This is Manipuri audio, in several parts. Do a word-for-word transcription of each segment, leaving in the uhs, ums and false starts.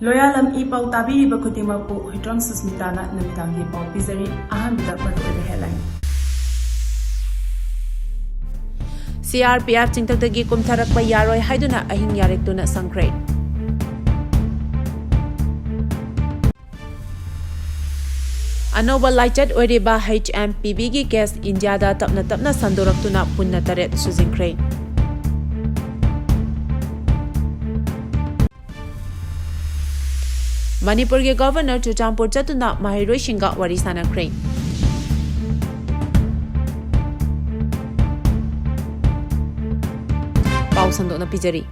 ꯂꯣꯌꯥꯂꯝ ꯏ ꯄꯥꯎ ꯇꯥꯕꯤꯔꯤꯕ ꯈꯨꯗꯤꯡꯃꯛꯄꯨ ꯍꯨꯏꯗ꯭ꯔꯣꯝ ꯁꯨꯁꯃꯤꯇꯥꯅ ꯅꯨꯃꯤꯗꯥꯡꯒꯤ ꯄꯥꯎ ꯄꯤꯖꯔꯤ꯫ ꯑꯍꯥꯟꯕꯗ ꯃꯔꯨꯑꯣꯏꯕ headline꯫ CRPF ꯆꯤꯡꯊꯛꯇꯒꯤ ꯀꯨꯝꯊꯔꯛꯄ ꯌꯥꯔꯣꯏ ꯍꯥꯏꯗꯨꯅ ꯑꯍꯤꯡ ꯌꯥꯔꯦꯛꯇꯨꯅ ꯁꯪꯈ꯭ꯔꯦ꯫ ꯑꯅꯧꯕ ꯂꯥꯏꯆꯠ ꯑꯣꯏꯔꯤꯕ HMPVꯒꯤ case ꯏꯟꯗꯤꯌꯥꯗ ꯇꯞꯅ ꯇꯞꯅ ꯁꯟꯗꯣꯔꯛꯇꯨꯅ ꯄꯨꯟꯅ ꯇꯔꯦꯠ ꯁꯨꯖꯤꯟꯈ꯭ꯔꯦ꯫ ꯃꯅꯤꯄꯨꯔꯒꯤ Governor ꯆꯨꯔꯆꯥꯟꯄꯨꯔ ꯆꯠꯇꯨꯅ ꯃꯍꯩꯔꯣꯏꯁꯤꯡꯒ ꯋꯥꯔꯤ ꯁꯥꯟꯅꯈ꯭ꯔꯦ꯫ ꯄꯥꯎ ꯁꯟꯗꯣꯛꯅ ꯄꯤꯖꯔꯤ꯫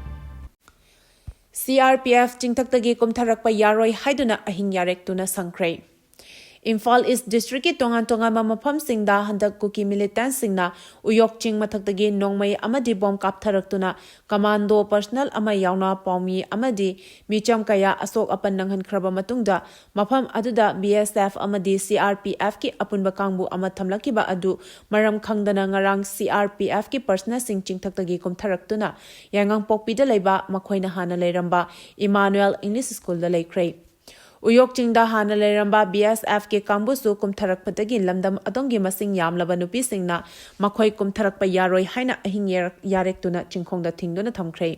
CRPF ꯆꯤꯡꯊꯛꯇꯒꯤ ꯀꯨꯝꯊꯔꯛꯄ ꯌꯥꯔꯣꯏ ꯍꯥꯏꯗꯨꯅ ꯑꯍꯤꯡ ꯌꯥꯔꯦꯛꯇꯨꯅ ꯁꯪꯈ꯭ꯔꯦ꯫ ꯏꯝꯐꯥꯜ East Districtꯀꯤ ꯇꯣꯉꯥꯟ ꯇꯣꯉꯥꯟꯕ ꯃꯐꯝꯁꯤꯡꯗ ꯍꯟꯗꯛ ꯀꯨꯀꯤ militantꯁꯤꯡꯅ ꯎꯌꯣꯛ ꯆꯤꯡ ꯃꯊꯛꯇꯒꯤ ꯅꯣꯡꯃꯩ ꯑꯃꯗꯤ bomb ꯀꯥꯞꯊꯔꯛꯇꯨꯅ commando personnel ꯑꯃ ꯌꯥꯎꯅ ꯄꯥꯎꯃꯤ ꯑꯃꯗꯤ ꯃꯤꯆꯝ ꯀꯌꯥ ꯑꯁꯣꯛ ꯑꯄꯟ ꯅꯪꯍꯟꯈ꯭ꯔꯕ ꯃꯇꯨꯡꯗ, ꯃꯐꯝ ꯑꯗꯨꯗ BSF ꯑꯃꯗꯤ CRPFꯀꯤ ꯑꯄꯨꯟꯕ ꯀꯥꯡꯕꯨ ꯑꯃ ꯊꯝꯂꯛꯈꯤꯕ ꯑꯗꯨ ꯃꯔꯝ ꯈꯪꯗꯅ ꯉꯔꯥꯡ CRPFꯀꯤ personnelꯁꯤꯡ ꯆꯤꯡꯊꯛꯇꯒꯤ ꯀꯨꯝꯊꯔꯛꯇꯨꯅ ꯌꯥꯏꯉꯪꯄꯣꯛꯄꯤꯗ ꯂꯩꯕ ꯃꯈꯣꯏꯅ ꯍꯥꯟꯅ ꯂꯩꯔꯝꯕ Emmanuel English Schoolꯗ ꯂꯩꯈ꯭ꯔꯦ꯫ ꯎꯌꯣꯛ ꯆꯤꯡꯗ ꯍꯥꯟꯅ ꯂꯩꯔꯝꯕ BSFꯀꯤ ꯀꯥꯡꯕꯨꯁꯨ ꯀꯨꯝꯊꯔꯛꯄꯗꯒꯤ ꯂꯝꯗꯝ ꯑꯗꯣꯝꯒꯤ ꯃꯁꯤꯡ ꯌꯥꯝꯂꯕ ꯅꯨꯄꯤꯁꯤꯡꯅ ꯃꯈꯣꯏ ꯀꯨꯝꯊꯔꯛꯄ ꯌꯥꯔꯣꯏ ꯍꯥꯏꯅ ꯑꯍꯤꯡ ꯌꯥꯔꯛ-, ꯌꯥꯔꯦꯛꯇꯨꯅ ꯆꯤꯡꯈꯣꯡꯗ ꯊꯤꯡꯗꯨꯅ ꯊꯝꯈ꯭ꯔꯦ꯫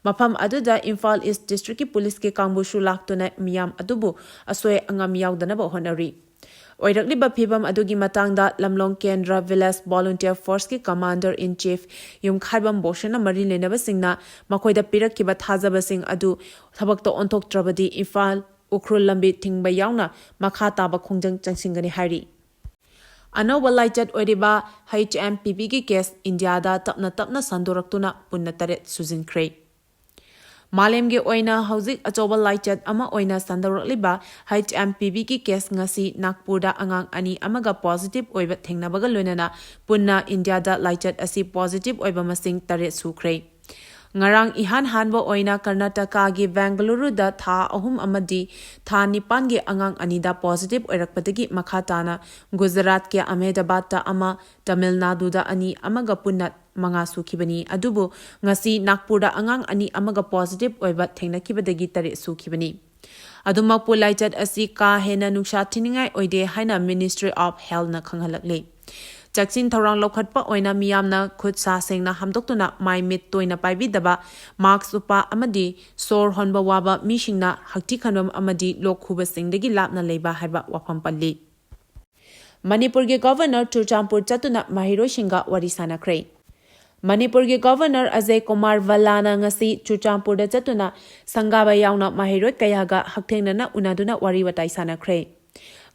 ꯃꯐꯝ ꯑꯗꯨꯗ ꯏꯝꯐꯥꯜ East Districtꯀꯤ policeꯀꯤ ꯀꯥꯡꯕꯨꯁꯨ ꯂꯥꯛꯇꯨꯅ ꯃꯤꯌꯥꯝ ꯑꯗꯨꯕꯨ ꯑꯁꯣꯏ ꯑꯉꯥꯝ ꯌꯥꯎꯗꯅꯕ ꯍꯣꯠꯅꯔꯤ꯫ ꯑꯣꯏꯔꯛꯂꯤꯕ ꯐꯤꯕꯝ ꯑꯗꯨꯒꯤ ꯃꯇꯥꯡꯗ ꯂꯝꯂꯣꯡ ꯀꯦꯟꯗ꯭ꯔ Village Volunteer Forceꯀꯤ Commander in Chief ꯌꯨꯝꯈꯥꯏꯕꯝ ꯕꯣꯁꯟꯅ ꯃꯔꯤ ꯂꯩꯅꯕꯁꯤꯡꯅ ꯃꯈꯣꯏꯗ ꯄꯤꯔꯛꯈꯤꯕ ꯊꯥꯖꯕꯁꯤꯡ ꯑꯗꯨ ꯊꯕꯛꯇ ꯑꯣꯟꯊꯣꯛꯇ꯭ꯔꯕꯗꯤ ꯏꯝꯐꯥꯜ ꯎꯈ꯭ꯔꯨꯜ ꯂꯝꯕꯤ ꯊꯤꯡꯕ ꯌꯥꯎꯅ ꯃꯈꯥ ꯇꯥꯕ ꯈꯣꯡꯖꯪ ꯆꯪꯁꯤꯟꯒꯅꯤ ꯍꯥꯏꯔꯤ꯫ ꯑꯅꯧꯕ ꯂꯥꯏꯆꯠ ꯑꯣꯏꯔꯤꯕ HMPVꯒꯤ case ꯏꯟꯗꯤꯌꯥꯗ ꯇꯞꯅ ꯇꯞꯅ ꯁꯟꯗꯣꯔꯛꯇꯨꯅ ꯄꯨꯟꯅ ꯇꯔꯦꯠ ꯁꯨꯖꯤꯟꯈ꯭ꯔꯦ꯫ ꯃꯥꯂꯦꯝꯒꯤ ꯑꯣꯏꯅ ꯍꯧꯖꯤꯛ ꯑꯆꯧꯕ ꯂꯥꯏꯆꯠ ꯑꯃ ꯑꯣꯏꯅ ꯁꯟꯗꯣꯔꯛꯂꯤꯕ HMPVꯒꯤ case ꯉꯁꯤ ꯅꯥꯒꯄꯨꯔꯗ ꯑꯉꯥꯡ ꯑꯅꯤ ꯑꯃꯒ positive ꯑꯣꯏꯕ ꯊꯦꯡꯅꯕꯒ ꯂꯣꯏꯅꯅ ꯄꯨꯟꯅ ꯏꯟꯗꯤꯌꯥꯗ ꯂꯥꯏꯆꯠ ꯑꯁꯤ positive ꯑꯣꯏꯕ ꯃꯁꯤꯡ ꯇꯔꯦꯠ ꯁꯨꯈ꯭ꯔꯦ꯫ ꯉꯔꯥꯡ ꯏꯍꯥꯟ ꯍꯥꯟꯕ ꯑꯣꯏꯅ ꯀꯔꯅꯥꯇꯀꯥꯒꯤ ꯕꯦꯡꯒꯂꯨꯔꯨꯗ ꯊꯥ ꯑꯍꯨꯝ ꯑꯃꯗꯤ ꯊꯥ ꯅꯤꯄꯥꯟꯒꯤ ꯑꯉꯥꯡ ꯑꯅꯤꯗ positive ꯑꯣꯏꯔꯛꯄꯗꯒꯤ ꯃꯈꯥ ꯇꯥꯅ ꯒꯨꯖꯔꯥꯠꯀꯤ ꯑꯍꯃꯦꯗꯕꯥꯗꯇ ꯑꯃ, ꯇꯥꯃꯤꯜ ꯅꯥꯗꯨꯗ ꯑꯅꯤ ꯑꯃꯒ ꯄꯨꯟꯅ ꯃꯉꯥ ꯁꯨꯈꯤꯕꯅꯤ꯫ ꯑꯗꯨꯕꯨ ꯉꯁꯤ ꯅꯥꯒꯄꯨꯔꯗ ꯑꯉꯥꯡ ꯑꯅꯤ ꯑꯃꯒ positive ꯑꯣꯏꯕ ꯊꯦꯡꯅꯈꯤꯕꯗꯒꯤ ꯇꯔꯦꯠ ꯁꯨꯈꯤꯕꯅꯤ꯫ ꯑꯗꯨꯃꯛꯄꯨ ꯂꯥꯏꯆꯠ ꯑꯁꯤ ꯀꯥ ꯍꯦꯟꯅ ꯅꯨꯡꯁꯥ ꯊꯤꯅꯤꯡꯉꯥꯏ ꯑꯣꯏꯗꯦ ꯍꯥꯏꯅ Ministry of Healthꯅ ꯈꯪꯍꯜꯂꯛꯂꯤ꯫ ꯆꯦꯛꯁꯤꯟ ꯊꯧꯔꯥꯡ ꯂꯧꯈꯠꯄ ꯑꯣꯏꯅ ꯃꯤꯌꯥꯝꯅ ꯈꯨꯠ ꯁꯥ ꯁꯦꯡꯅ ꯍꯥꯝꯗꯣꯛꯇꯨꯅ, ꯃꯥꯏ ꯃꯤꯠ ꯇꯣꯏꯅ ꯄꯥꯏꯕꯤꯗꯕ, mask ꯎꯞꯄ ꯑꯃꯗꯤ ꯁꯣꯔ ꯍꯣꯟꯕ ꯋꯥꯕ ꯃꯤꯁꯤꯡꯅ ꯍꯛꯊꯤ ꯈꯟꯕ ꯑꯃꯗꯤ ꯂꯣꯛ ꯈꯨꯕꯁꯤꯡꯗꯒꯤ ꯂꯥꯞꯅ ꯂꯩꯕ ꯍꯥꯏꯕ ꯋꯥꯐꯝ ꯄꯜꯂꯤ꯫ ꯃꯅꯤꯄꯨꯔꯒꯤ Governor ꯆꯨꯔꯆꯥꯟꯄꯨꯔ ꯆꯠꯇꯨꯅ ꯃꯍꯩꯔꯣꯏꯁꯤꯡꯒ ꯋꯥꯔꯤ ꯁꯥꯟꯅꯈ꯭ꯔꯦ꯫ ꯃꯅꯤꯄꯨꯔꯒꯤ Governor ꯑꯖꯌ ꯀꯨꯃꯥꯔ ꯚꯜꯂꯥꯅ ꯉꯁꯤ ꯆꯨꯔꯆꯥꯟꯄꯨꯔꯗ ꯆꯠꯇꯨꯅ ꯁꯪꯒꯥꯕ ꯌꯥꯎꯅ ꯃꯍꯩꯔꯣꯏ ꯀꯌꯥꯒ ꯍꯛꯊꯦꯡꯅꯅ ꯎꯅꯗꯨꯅ ꯋꯥꯔꯤ ꯋꯥꯇꯥꯏ ꯁꯥꯟꯅꯈ꯭ꯔꯦ꯫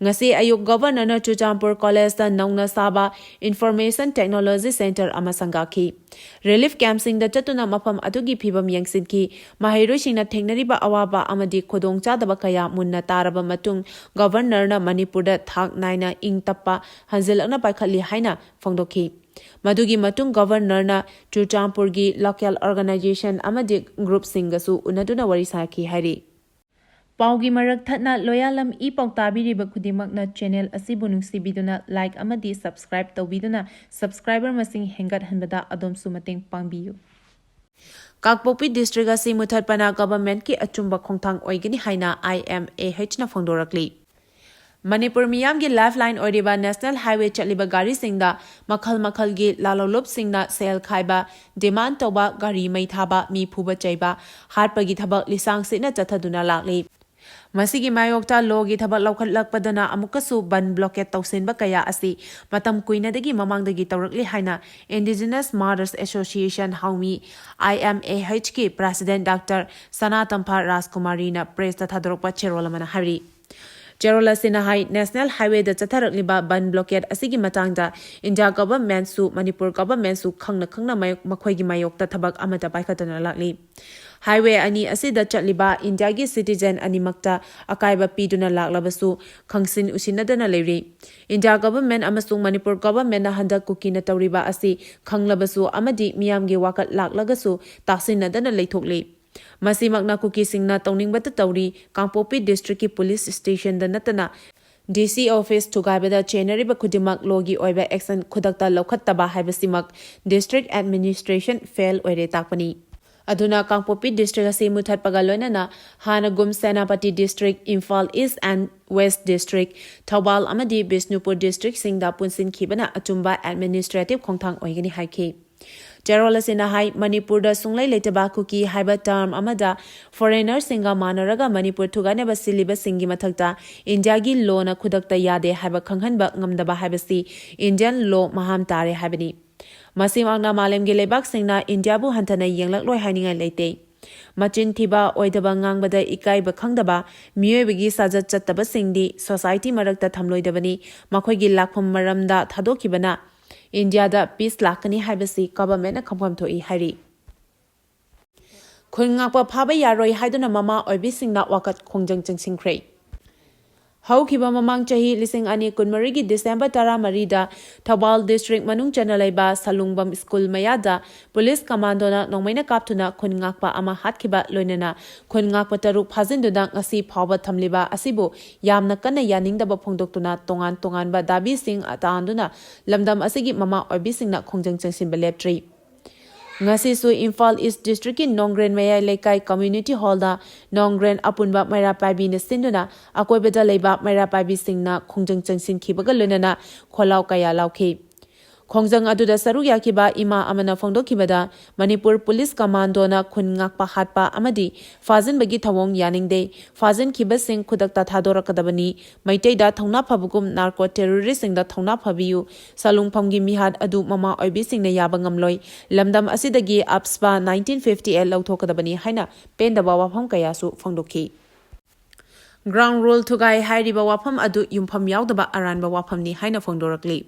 ꯉꯁꯤ ꯑꯌꯨꯛ Governorꯅ ꯆꯨꯔꯆꯥꯟꯄꯨꯔ Collegeꯇ ꯅꯧꯅ ꯁꯥꯕ Information Technology Centre ꯑꯃ ꯁꯪꯒꯥꯈꯤ꯫ Relief campꯁꯤꯡꯗ ꯆꯠꯇꯨꯅ ꯃꯐꯝ ꯑꯗꯨꯒꯤ ꯐꯤꯕꯝ ꯌꯦꯡꯁꯤꯟꯈꯤ꯫ ꯃꯍꯩꯔꯣꯏꯁꯤꯡꯅ ꯊꯦꯡꯅꯔꯤꯕ ꯑꯋꯥꯕ ꯑꯃꯗꯤ ꯈꯨꯗꯣꯡꯆꯥꯗꯕ ꯀꯌꯥ ꯃꯨꯟꯅ ꯇꯥꯔꯕ ꯃꯇꯨꯡ, Governorꯅ ꯃꯅꯤꯄꯨꯔꯗ ꯊꯥꯛ ꯅꯥꯏꯅ ꯏꯪ ꯇꯞꯄ ꯍꯟꯖꯤꯜꯂꯛꯅ ꯄꯥꯏꯈꯠꯂꯤ ꯍꯥꯏꯅ ꯐꯣꯡꯗꯣꯛꯈꯤ꯫ ꯃꯗꯨꯒꯤ ꯃꯇꯨꯡ Governorꯅ ꯆꯨꯔꯆꯥꯟꯄꯨꯔꯒꯤ local organisation ꯑꯃꯗꯤ groupꯁꯤꯡꯒꯁꯨ ꯎꯅꯗꯨꯅ ꯋꯥꯔꯤ ꯁꯥꯈꯤ ꯍꯥꯏꯔꯤ꯫ ꯄꯥꯎꯒꯤ ꯃꯔꯛ ꯊꯠꯅ ꯂꯣꯌꯥꯂꯝ ꯏ ꯄꯥꯎ ꯇꯥꯕꯤꯔꯤꯕ ꯈꯨꯗꯤꯡꯃꯛꯅ channel ꯑꯁꯤꯕꯨ ꯅꯨꯡꯁꯤꯕꯤꯗꯨꯅ like ꯑꯃꯗꯤ subscribe ꯇꯧꯕꯤꯗꯨꯅ subscriber ꯃꯁꯤꯡ ꯍꯦꯟꯒꯠꯍꯟꯕꯗ ꯑꯗꯣꯝꯁꯨ ꯃꯇꯦꯡ ꯄꯥꯡꯕꯤꯌꯨ꯫ ꯀꯥꯡꯄꯣꯛꯄꯤ district ꯑꯁꯤ ꯃꯨꯊꯠꯄꯅ governmentꯀꯤ ꯑꯆꯨꯝꯕ ꯈꯣꯡꯊꯥꯡ ꯑꯣꯏꯒꯅꯤ ꯍꯥꯏꯅ IMAHꯅ ꯐꯣꯡꯗꯣꯔꯛꯂꯤ꯫ ꯃꯅꯤꯄꯨꯔ ꯃꯤꯌꯥꯝꯒꯤ lifeline ꯑꯣꯏꯔꯤꯕ National Highway ꯆꯠꯂꯤꯕ ꯒꯥꯔꯤꯁꯤꯡꯗ ꯃꯈꯜ ꯃꯈꯜꯒꯤ ꯂꯥꯂꯣꯡꯂꯨꯞꯁꯤꯡꯅ ꯁꯦꯜ ꯈꯥꯏꯕ, demand ꯇꯧꯕ, ꯒꯥꯔꯤ ꯃꯩ ꯊꯥꯕ, ꯃꯤ ꯐꯨꯕ ꯆꯩꯕ, ꯍꯥꯠꯄꯒꯤ ꯊꯕꯛ ꯂꯤꯁꯥꯡ ꯁꯤꯠꯅ ꯆꯠꯊꯗꯨꯅ ꯂꯥꯛꯂꯤ꯫ ꯃꯁꯤꯒꯤ ꯃꯥꯌꯣꯛꯇ lawꯒꯤ ꯊꯕꯛ ꯂꯧꯈꯠꯂꯛꯄꯗꯅ ꯑꯃꯨꯛꯀꯁꯨ ꯕꯟ blockade ꯇꯧꯁꯤꯟꯕ ꯀꯌꯥ ꯑꯁꯤ ꯃꯇꯝ ꯀꯨꯏꯅꯗꯒꯤ ꯃꯃꯥꯡꯗꯒꯤ ꯇꯧꯔꯛꯂꯤ ꯍꯥꯏꯅ Indigenous Mothers Association ꯍꯥꯎꯃꯤ, IMAHꯀꯤ president Doctor ꯁꯅꯥꯇꯝꯐꯥ ꯔꯥꯖꯀꯨꯃꯥꯔꯤꯅ pressꯇ ꯊꯥꯗꯣꯔꯛꯄ ꯆꯦꯔꯣꯜ ꯑꯃꯅ ꯍꯥꯏꯔꯤ꯫ ꯆꯦꯔꯣꯜ ꯑꯁꯤꯅ ꯍꯥꯏ, National Highwayꯗ ꯆꯠꯊꯔꯛꯂꯤꯕ ꯕꯟ blockade ꯑꯁꯤꯒꯤ ꯃꯇꯥꯡꯗ India governmentꯁꯨ ꯃꯅꯤꯄꯨꯔ governmentꯁꯨ ꯈꯪꯅ ꯃꯥꯌꯣꯛ-, ꯃꯈꯣꯏꯒꯤ ꯃꯥꯌꯣꯛꯇ ꯊꯕꯛ ꯑꯃꯠꯇ ꯄꯥꯏꯈꯠꯇꯅ ꯂꯥꯛꯂꯤ꯫ Highway ꯑꯅꯤ ꯑꯁꯤꯗ ꯆꯠꯂꯤꯕ Indiaꯒꯤ citizen ꯑꯅꯤꯃꯛꯇ ꯑꯀꯥꯏꯕ ꯄꯤꯗꯨꯅ ꯂꯥꯛꯂꯕꯁꯨ ꯈꯪꯁꯤꯟ ꯎꯁꯤꯟꯅꯗꯅ ꯂꯩꯔꯤ꯫ India government ꯑꯃꯁꯨꯡ ꯃꯅꯤꯄꯨꯔ governmentꯅ ꯍꯟꯗꯛ ꯀꯨꯀꯤꯅ ꯇꯧꯔꯤꯕ ꯑꯁꯤ ꯈꯪꯂꯕꯁꯨ ꯑꯃꯗꯤ ꯃꯤꯌꯥꯝꯒꯤ ꯋꯥꯀꯠ ꯂꯥꯛꯂꯒꯁꯨ ꯇꯥꯁꯤꯟꯅꯗꯅ ꯂꯩꯊꯣꯛꯂꯤ꯫ ꯃꯁꯤꯃꯛꯅ ꯀꯨꯀꯤꯁꯤꯡꯅ ꯇꯧꯅꯤꯡꯕꯇ ꯇꯧꯔꯤ, ꯀꯥꯡꯄꯣꯛꯄꯤ districtꯀꯤ police stationꯗ ꯅꯠꯇꯅ ꯗꯤ ꯁꯤ ꯑꯣꯐꯤꯁ ꯊꯨꯒꯥꯏꯕꯗ ꯆꯦꯟꯅꯔꯤꯕ ꯈꯨꯗꯤꯡꯃꯛ ꯂꯣꯒꯤ ꯑꯣꯏꯕ ꯑꯦꯛꯁꯟ ꯈꯨꯗꯛꯇ ꯂꯧꯈꯠꯇꯕ ꯍꯥꯏꯕꯁꯤꯃꯛ ꯗꯤꯁꯇ꯭ꯔꯤꯛ ꯑꯦꯗꯃꯤꯅꯤꯁꯇ꯭ꯔꯦꯁꯟ ꯐꯦꯜ ꯑꯣꯏꯔꯦ ꯇꯥꯛꯄꯅꯤ꯫ ꯑꯗꯨꯅ ꯀꯥꯡꯄꯣꯛꯄꯤ ꯗꯤꯁꯇ꯭ꯔꯤꯛ ꯑꯁꯤ ꯃꯨꯊꯠꯄꯒ ꯂꯣꯏꯅꯅ ꯍꯥꯟꯅꯒꯨꯝ Senapati district, Imphal east and west district, Thoubal ꯑꯃꯗꯤ ꯕꯤꯁꯅꯨꯄꯨꯔ ꯗꯤꯁꯇ꯭ꯔꯤꯛꯁꯤꯡꯗ ꯄꯨꯟꯁꯤꯟꯈꯤꯕꯅ ꯑꯆꯨꯝꯕ ꯑꯦꯗꯃꯤꯅꯤꯁꯇ꯭ꯔꯦꯇꯤꯚ ꯈꯣꯡꯊꯥꯡ ꯑꯣꯏꯒꯅꯤ ꯍꯥꯏꯈꯤ꯫ ꯆꯦꯔꯣꯜ ꯑꯁꯤꯅ ꯍꯥꯏ, ꯃꯅꯤꯄꯨꯔꯗ ꯁꯨꯡꯂꯩ ꯂꯩꯇꯕ ꯀꯨꯀꯤ ꯍꯥꯏꯕ ꯇꯔꯝ ꯑꯃꯗ ꯐꯣꯔꯦꯅꯔꯁꯤꯡꯒ ꯃꯥꯟꯅꯔꯒ ꯃꯅꯤꯄꯨꯔ ꯊꯨꯒꯥꯏꯅꯕ ꯁꯤꯜꯂꯤꯕꯁꯤꯡꯒꯤ ꯃꯊꯛꯇ ꯏꯟꯗꯤꯌꯥꯒꯤ ꯂꯣꯅ ꯈꯨꯗꯛꯇ ꯌꯥꯗꯦ ꯍꯥꯏꯕ ꯈꯪꯍꯟꯕ ꯉꯝꯗꯕ ꯍꯥꯏꯕꯁꯤ ꯏꯟꯗꯤꯌꯟ ꯂꯣ ꯃꯍꯥꯝ ꯇꯥꯔꯦ ꯍꯥꯏꯕꯅꯤ꯫ ꯃꯁꯤꯃꯛꯅ ꯃꯥꯂꯦꯝꯒꯤ ꯂꯩꯕꯥꯛꯁꯤꯡꯅ ꯏꯟꯗꯤꯌꯥꯕꯨ ꯍꯟꯊꯅ ꯌꯦꯡꯂꯛꯂꯣꯏ ꯍꯥꯏꯅꯤꯡꯉꯥꯏ ꯂꯩꯇꯦ꯫ ꯃꯆꯤꯟ ꯊꯤꯕ, ꯑꯣꯏꯗꯕ ꯉꯥꯡꯕꯗ ꯏꯀꯥꯏꯕ ꯈꯪꯗꯕ, ꯃꯤꯑꯣꯏꯕꯒꯤ ꯁꯥꯖꯠ ꯆꯠꯇꯕꯁꯤꯡꯗꯤ ꯁꯣꯁꯥꯏꯇꯤ ꯃꯔꯛꯇ ꯊꯝꯂꯣꯏꯗꯕꯅꯤ꯫ ꯃꯈꯣꯏꯒꯤ ꯂꯥꯛꯐꯝ ꯃꯔꯝꯗ ꯊꯥꯗꯣꯛꯈꯤꯕꯅ ꯏꯟꯗꯤꯌꯥꯗ ꯄꯤꯁ ꯂꯥꯛꯀꯅꯤ ꯍꯥꯏꯕꯁꯤ ꯒꯚꯔꯟꯃꯦꯟꯠꯅ ꯈꯪꯐꯝ ꯊꯣꯛꯏ ꯍꯥꯏꯔꯤ꯫ ꯈꯨꯟ ꯉꯥꯛꯄ ꯐꯥꯕ ꯌꯥꯔꯣꯏ ꯍꯥꯏꯗꯨꯅ ꯃꯃꯥ ꯑꯣꯏꯕꯤꯁꯤꯡꯅ ꯋꯥꯀꯠ ꯈꯣꯡꯖꯪ ꯆꯪꯁꯤꯟꯈ꯭ꯔꯦ꯫ ꯍꯧꯈꯤꯕ ꯃꯃꯥꯡ ꯆꯍꯤ ꯂꯤꯁꯤꯡ ꯑꯅꯤ ꯀꯨꯟꯃꯔꯤꯒꯤ ꯗꯤꯁꯦꯝꯕꯔ ꯇꯔꯥꯃꯔꯤꯗ ꯊꯧꯕꯥꯜ ꯗꯤꯁꯇ꯭ꯔꯤꯛ ꯃꯅꯨꯡ ꯆꯟꯅ ꯂꯩꯕ ꯁꯂꯨꯡꯕꯝ ꯁ꯭ꯀꯨꯜ ꯃꯌꯥꯗ ꯄꯨꯂꯤꯁ ꯀꯃꯥꯟꯗꯣꯅ ꯅꯣꯡꯃꯩꯅ ꯀꯥꯞꯇꯨꯅ ꯈꯨꯟ ꯉꯥꯛꯄ ꯑꯃ ꯍꯥꯠꯈꯤꯕ ꯂꯣꯏꯅꯅ ꯈꯨꯟ ꯉꯥꯛꯄ ꯇꯔꯨꯛ ꯐꯥꯖꯤꯟꯗꯨꯅ ꯉꯁꯤ ꯐꯥꯎꯕ ꯊꯝꯂꯤꯕ ꯑꯁꯤꯕꯨ ꯌꯥꯝꯅ ꯀꯟꯅ ꯌꯥꯅꯤꯡꯗꯕ ꯐꯣꯡꯗꯣꯛꯇꯨꯅ ꯇꯣꯉꯥꯟ ꯇꯣꯉꯥꯟꯕ ꯗꯥꯕꯤꯁꯤꯡ ꯇꯥꯟꯗꯨꯅ ꯂꯝꯗꯝ ꯑꯁꯤꯒꯤ ꯃꯃꯥ ꯑꯣꯏꯕꯤꯁꯤꯡꯅ ꯈꯣꯡꯖꯪ ꯆꯪꯁꯤꯟꯕ ꯂꯦꯞꯇ꯭ꯔꯤ꯫ ꯉꯁꯤꯁꯨ ꯏꯝꯐꯥꯜ ꯏꯁ ꯗꯤꯁꯇ꯭ꯔꯤꯛꯀꯤ ꯅꯣꯡꯒ꯭ꯔꯦꯟ ꯃꯌꯥꯏ ꯂꯩꯀꯥꯏ ꯀꯝꯃ꯭ꯌꯨꯅꯤꯇꯤ ꯍꯣꯜꯗ ꯅꯣꯡꯒ꯭ꯔꯦꯟ ꯑꯄꯨꯟꯕ ꯃꯩꯔꯥ ꯄꯥꯏꯕꯤꯅ ꯁꯤꯟꯗꯨꯅ ꯑꯀꯣꯏꯕꯗ ꯂꯩꯕ ꯃꯩꯔꯥ ꯄꯥꯏꯕꯤꯁꯤꯡꯅ ꯈꯣꯡꯖꯪ ꯆꯪꯁꯤꯟꯈꯤꯕꯒ ꯂꯣꯏꯅꯅ ꯈꯣꯜꯂꯥꯎ ꯀꯌꯥ ꯂꯥꯎꯈꯤ꯫ ꯈꯣꯡꯖꯪ ꯑꯗꯨꯗ ꯁꯔꯨꯛ ꯌꯥꯈꯤꯕ ꯏꯃꯥ ꯑꯃꯅ ꯐꯣꯡꯗꯣꯛꯈꯤꯕꯗ, ꯃꯅꯤꯄꯨꯔ ꯄꯨꯂꯤꯁ ꯀꯃꯥꯟꯗꯣꯅ ꯈꯨꯟ ꯉꯥꯛꯄ ꯍꯥꯠꯄ ꯑꯃꯗꯤ ꯐꯥꯖꯤꯟꯕꯒꯤ ꯊꯧꯑꯣꯡ ꯌꯥꯅꯤꯡꯗꯦ꯫ ꯐꯥꯖꯤꯟꯈꯤꯕꯁꯤꯡ ꯈꯨꯗꯛꯇ ꯊꯥꯗꯣꯔꯛꯀꯗꯕꯅꯤ꯫ ꯃꯩꯇꯩꯗ ꯊꯧꯅꯥ ꯐꯕꯒꯨꯝ ꯅꯥꯔꯀꯣ ꯇꯦꯔꯣꯔꯤꯁꯁꯤꯡꯗ ꯊꯧꯅꯥ ꯐꯕꯤꯌꯨ꯫ ꯁꯂꯨꯡꯐꯝꯒꯤ ꯃꯤꯍꯥꯠ ꯑꯗꯨ ꯃꯃꯥ ꯑꯣꯏꯕꯤꯁꯤꯡꯅ ꯌꯥꯕ ꯉꯝꯂꯣꯏ꯫ ꯂꯝꯗꯝ ꯑꯁꯤꯗꯒꯤ ꯑꯞꯁꯄꯥ ꯅꯥꯏꯟꯇꯤꯟ ꯐꯤꯐꯇꯤ ꯑꯩꯠ ꯂꯧꯊꯣꯛꯀꯗꯕꯅꯤ ꯍꯥꯏꯅ ꯄꯦꯟꯗꯕ ꯋꯥꯐꯝ ꯀꯌꯥꯁꯨ ꯐꯣꯡꯗꯣꯛꯈꯤ꯫ ꯒ꯭ꯔꯥꯎꯟ ꯔꯨꯜ ꯊꯨꯒꯥꯏ ꯍꯥꯏꯔꯤꯕ ꯋꯥꯐꯝ ꯑꯗꯨ ꯌꯨꯝꯐꯝ ꯌꯥꯎꯗꯕ ꯑꯔꯥꯟꯕ ꯋꯥꯐꯝꯅꯤ ꯍꯥꯏꯅ ꯐꯣꯡꯗꯣꯔꯛꯂꯤ꯫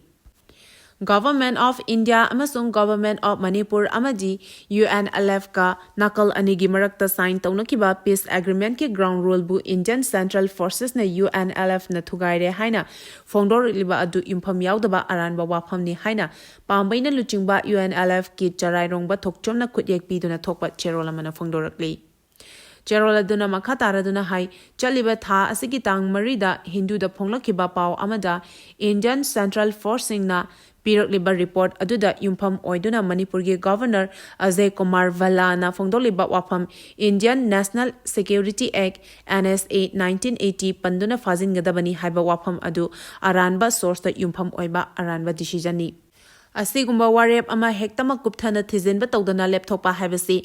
Government of India ꯑꯃꯁꯨꯡ Government of Manipur ꯑꯃꯗꯤ ꯌꯨ ꯑꯦꯟ ꯑꯦꯜ ꯑꯦꯐꯀ ꯅꯥꯀꯜ ꯑꯅꯤꯒꯤ ꯃꯔꯛꯇ ꯁꯥꯏꯟ ꯇꯧꯅꯈꯤꯕ ꯄꯤꯁ ꯑꯦꯒ꯭ꯔꯤꯃꯦꯟꯠꯀꯤ ꯒ꯭ꯔꯥꯎꯟ ꯔꯨꯜꯕꯨ ꯏꯟꯗꯤꯌꯟ ꯁꯦꯟꯇ꯭ꯔꯦꯜ ꯐꯣꯔꯁꯦꯁꯅ ꯌꯨ ꯑꯦꯟ ꯑꯦꯜ ꯑꯦꯐꯅ ꯊꯨꯒꯥꯏꯔꯦ ꯍꯥꯏꯅ ꯐꯣꯡꯗꯣꯔꯛꯂꯤꯕ ꯑꯗꯨ ꯌꯨꯝꯐꯝ ꯌꯥꯎꯗꯕ ꯑꯔꯥꯟꯕ ꯋꯥꯐꯝꯅꯤ ꯍꯥꯏꯅ ꯄꯥꯝꯕꯩꯅ ꯂꯨꯆꯤꯡꯕ ꯌꯨ ꯑꯦꯟ ꯑꯦꯜ ꯑꯦꯐꯀꯤ ꯆꯔꯥꯏꯔꯣꯡꯕ ꯊꯣꯛꯆꯣꯝꯅ ꯈꯨꯠꯌꯦꯛ ꯄꯤꯗꯨꯅ ꯊꯣꯛꯄ ꯆꯦꯔꯣꯜ ꯑꯃꯅ ꯐꯣꯡꯗꯣꯔꯛꯂꯤ꯫ ꯆꯦꯔꯣꯜ ꯑꯗꯨꯅ ꯃꯈꯥ ꯇꯥꯔꯗꯨꯅ ꯍꯥꯏ, ꯆꯠꯂꯤꯕ ꯊꯥ ꯑꯁꯤꯒꯤ ꯇꯥꯡ ꯃꯔꯤꯗ ꯍꯤꯟꯗꯨꯗ ꯐꯣꯡꯂꯛꯈꯤꯕ ꯄꯥꯎ ꯑꯃꯗ Indian Central Forceꯁꯤꯡꯅ ꯄꯤꯔꯛꯂꯤꯕ ꯔꯤꯄꯣꯔꯠ ꯑꯗꯨꯗ ꯌꯨꯝꯐꯝ ꯑꯣꯏꯗꯨꯅ ꯃꯅꯤꯄꯨꯔꯒꯤ ꯒꯚꯔꯅꯔ ꯑꯖꯌ ꯀꯨꯃꯥꯔ ꯚꯜꯂꯥꯅ ꯐꯣꯡꯗꯣꯛꯂꯤꯕ ꯋꯥꯐꯝ Indian National Security Act, N S A, nineteen eighty ꯄꯟꯗꯨꯅ ꯐꯥꯖꯤꯟꯒꯗꯕꯅꯤ ꯍꯥꯏꯕ ꯋꯥꯐꯝ ꯑꯗꯨ ꯑꯔꯥꯟꯕ ꯁꯣꯔꯁꯇ ꯌꯨꯝꯐꯝ ꯑꯣꯏꯕ ꯑꯔꯥꯟꯕ ꯗꯤꯁꯤꯖꯟꯅꯤ꯫ ꯑꯁꯤꯒꯨꯝꯕ ꯋꯥꯔꯦꯞ ꯑꯃ ꯍꯦꯛꯇꯃꯛ ꯀꯨꯞꯊꯅ ꯊꯤꯖꯤꯟꯕ ꯇꯧꯗꯅ ꯂꯦꯞꯊꯣꯛꯄ ꯍꯥꯏꯕꯁꯤ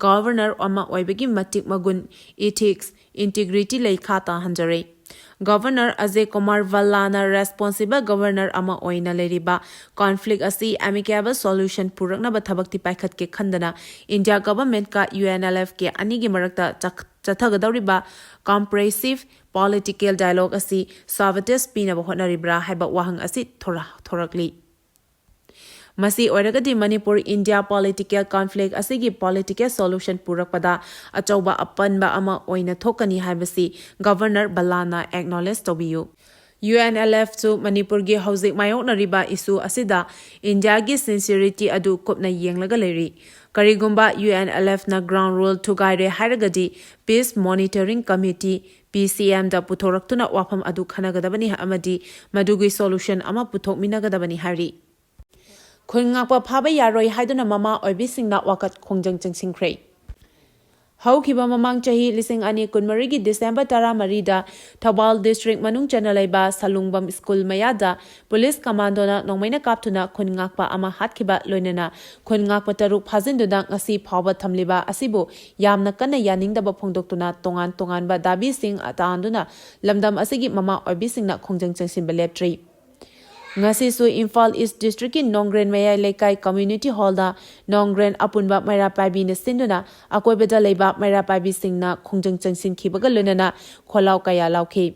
ꯒꯚꯔꯅꯔ ꯑꯃ ꯑꯣꯏꯕꯒꯤ ꯃꯇꯤꯛ ꯃꯒꯨꯟ, ethics, integrity ꯂꯩꯈꯥ ꯇꯥꯍꯟꯖꯔꯦ꯫ ꯒꯚꯔꯅꯔ ꯑꯖꯌ ꯀꯨꯃꯥꯔ ꯚꯜꯂꯥꯅ ꯔꯦꯁꯄꯣꯟꯁꯤꯕꯜ ꯒꯚꯔꯅꯔ ꯑꯃ ꯑꯣꯏꯅ ꯂꯩꯔꯤꯕ ꯀꯣꯟꯐ꯭ꯂꯤꯛ ꯑꯁꯤ ꯑꯦꯃꯤꯀꯦꯕꯜ ꯁꯣꯂꯨꯁꯟ ꯄꯨꯔꯛꯅꯕ ꯊꯕꯛꯇꯤ ꯄꯥꯏꯈꯠꯀꯦ ꯈꯟꯗꯅ India ꯒꯚꯔꯟꯃꯦꯟꯠꯀ U N L F ꯀꯤ ꯑꯅꯤꯒꯤ ꯃꯔꯛꯇ ꯆꯥꯛ-, ꯆꯠꯊꯒꯗꯧꯔꯤꯕ ꯀꯝꯄ꯭ꯔꯦꯁꯤꯚ ꯄꯣꯂꯤꯇꯤꯀꯦꯜ ꯗꯥꯏꯂꯣꯒ ꯑꯁꯤ ꯁꯥꯕꯣꯇꯦꯖ ꯄꯤꯅꯕ ꯍꯣꯠꯅꯔꯤꯕ꯭ꯔꯥ ꯍꯥꯏꯕ ꯋꯥꯍꯪ ꯑꯁꯤ ꯊꯣꯔ-, ꯊꯣꯔꯛꯂꯤ꯫ ꯃꯁꯤ ꯑꯣꯏꯔꯒꯗꯤ ꯃꯅꯤꯄꯨꯔ ꯏꯟꯗꯤꯌꯥ ꯄꯣꯂꯤꯇꯤꯀꯦꯜ ꯀꯣꯟꯐ꯭ꯂꯤꯛ ꯑꯁꯤꯒꯤ ꯄꯣꯂꯤꯇꯤꯀꯦꯜ ꯁꯣꯂꯨꯁꯟ ꯄꯨꯔꯛꯄꯗ ꯑꯆꯧꯕ ꯑꯄꯟꯕ ꯑꯃ ꯑꯣꯏꯅ ꯊꯣꯛꯀꯅꯤ ꯍꯥꯏꯕꯁꯤ ꯒꯚꯔꯅꯔ ꯚꯜꯂꯥꯅ ꯑꯦꯛꯅꯣꯂꯦꯖ ꯇꯧꯕꯤꯌꯨ꯫ U N L F ꯁꯨ ꯃꯅꯤꯄꯨꯔꯒꯤ ꯍꯧꯖꯤꯛ ꯃꯥꯌꯣꯛꯅꯔꯤꯕ ꯏꯁꯨ ꯑꯁꯤꯗ ꯏꯟꯗꯤꯌꯥꯒꯤ ꯁꯤꯟꯁꯤꯌꯔꯤꯇꯤ ꯑꯗꯨ ꯀꯨꯞꯅ ꯌꯦꯡꯂꯒ ꯂꯩꯔꯤ꯫ ꯀꯔꯤꯒꯨꯝꯕ U N L F ꯅ ꯒ꯭ꯔꯥꯎꯟ ꯔꯨꯜ ꯊꯨꯒꯥꯏꯔꯦ ꯍꯥꯏꯔꯒꯗꯤ Peace Monitoring Committee, P C M ꯗ ꯄꯨꯊꯣꯔꯛꯇꯨꯅ ꯋꯥꯐꯝ ꯑꯗꯨ ꯈꯟꯅꯒꯗꯕꯅꯤ ꯑꯃꯗꯤ ꯃꯗꯨꯒꯤ ꯁꯣꯂꯨꯁꯟ ꯑꯃ ꯄꯨꯊꯣꯛꯃꯤꯟꯅꯒꯗꯕꯅꯤ ꯍꯥꯏꯔꯤ꯫ ꯈꯨꯟ ꯉꯥꯛꯄ ꯐꯥꯕ ꯌꯥꯔꯣꯏ ꯍꯥꯏꯗꯨꯅ ꯃꯃꯥ ꯑꯣꯏꯕꯤꯁꯤꯡꯅ ꯋꯥꯀꯠ ꯈꯣꯡꯖꯪ ꯆꯪꯁꯤꯟꯈ꯭ꯔꯦ꯫ ꯍꯧꯈꯤꯕ ꯃꯃꯥꯡ ꯆꯍꯤ ꯂꯤꯁꯤꯡ ꯑꯅꯤ ꯀꯨꯟꯃꯔꯤꯒꯤ ꯗꯤꯁꯦꯝꯕꯔ ꯇꯔꯥꯃꯔꯤꯗ ꯊꯧꯕꯥꯜ ꯗꯤꯁꯇ꯭ꯔꯤꯛ ꯃꯅꯨꯡ ꯆꯟꯅ ꯂꯩꯕ ꯁꯂꯨꯡꯕꯝ ꯁ꯭ꯀꯨꯜ ꯃꯌꯥꯗ ꯄꯨꯂꯤꯁ ꯀꯃꯥꯟꯗꯣꯅ ꯅꯣꯡꯃꯩꯅ ꯀꯥꯞꯇꯨꯅ ꯈꯨꯟ ꯉꯥꯛꯄ ꯑꯃ ꯍꯥꯠꯈꯤꯕ ꯂꯣꯏꯅꯅ ꯈꯨꯟ ꯉꯥꯛꯄ ꯇꯔꯨꯛ ꯐꯥꯖꯤꯟꯗꯨꯅ ꯉꯁꯤ ꯐꯥꯎꯕ ꯊꯝꯂꯤꯕ ꯑꯁꯤꯕꯨ ꯌꯥꯝꯅ ꯀꯟꯅ ꯌꯥꯅꯤꯡꯗꯕ ꯐꯣꯡꯗꯣꯛꯇꯨꯅ ꯇꯣꯉꯥꯟ ꯇꯣꯉꯥꯟꯕ ꯗꯥꯕꯤꯁꯤꯡ ꯇꯥꯟꯗꯨꯅ ꯂꯝꯗꯝ ꯑꯁꯤꯒꯤ ꯃꯃꯥ ꯑꯣꯏꯕꯤꯁꯤꯡꯅ ꯈꯣꯡꯖꯪ ꯆꯪꯁꯤꯟꯕ ꯂꯦꯞꯇ꯭ꯔꯤ꯫ ꯉꯁꯤꯁꯨ ꯏꯝꯐꯥꯜ ꯏꯁ ꯗꯤꯁꯇ꯭ꯔꯤꯛꯀꯤ ꯅꯣꯡꯒ꯭ꯔꯦꯟ ꯃꯌꯥꯏ ꯂꯩꯀꯥꯏ ꯀꯝꯃ꯭ꯌꯨꯅꯤꯇꯤ ꯍꯣꯜꯗ ꯅꯣꯡꯒ꯭ꯔꯦꯟ ꯑꯄꯨꯟꯕ ꯃꯩꯔꯥ ꯄꯥꯏꯕꯤꯅ ꯁꯤꯟꯗꯨꯅ ꯑꯀꯣꯏꯕꯗ ꯂꯩꯕ ꯃꯩꯔꯥ ꯄꯥꯏꯕꯤꯁꯤꯡꯅ ꯈꯣꯡꯖꯪ ꯆꯪꯁꯤꯟꯈꯤꯕꯒ ꯂꯣꯏꯅꯅ ꯈꯣꯜꯂꯥꯎ ꯀꯌꯥ ꯂꯥꯎꯈꯤ꯫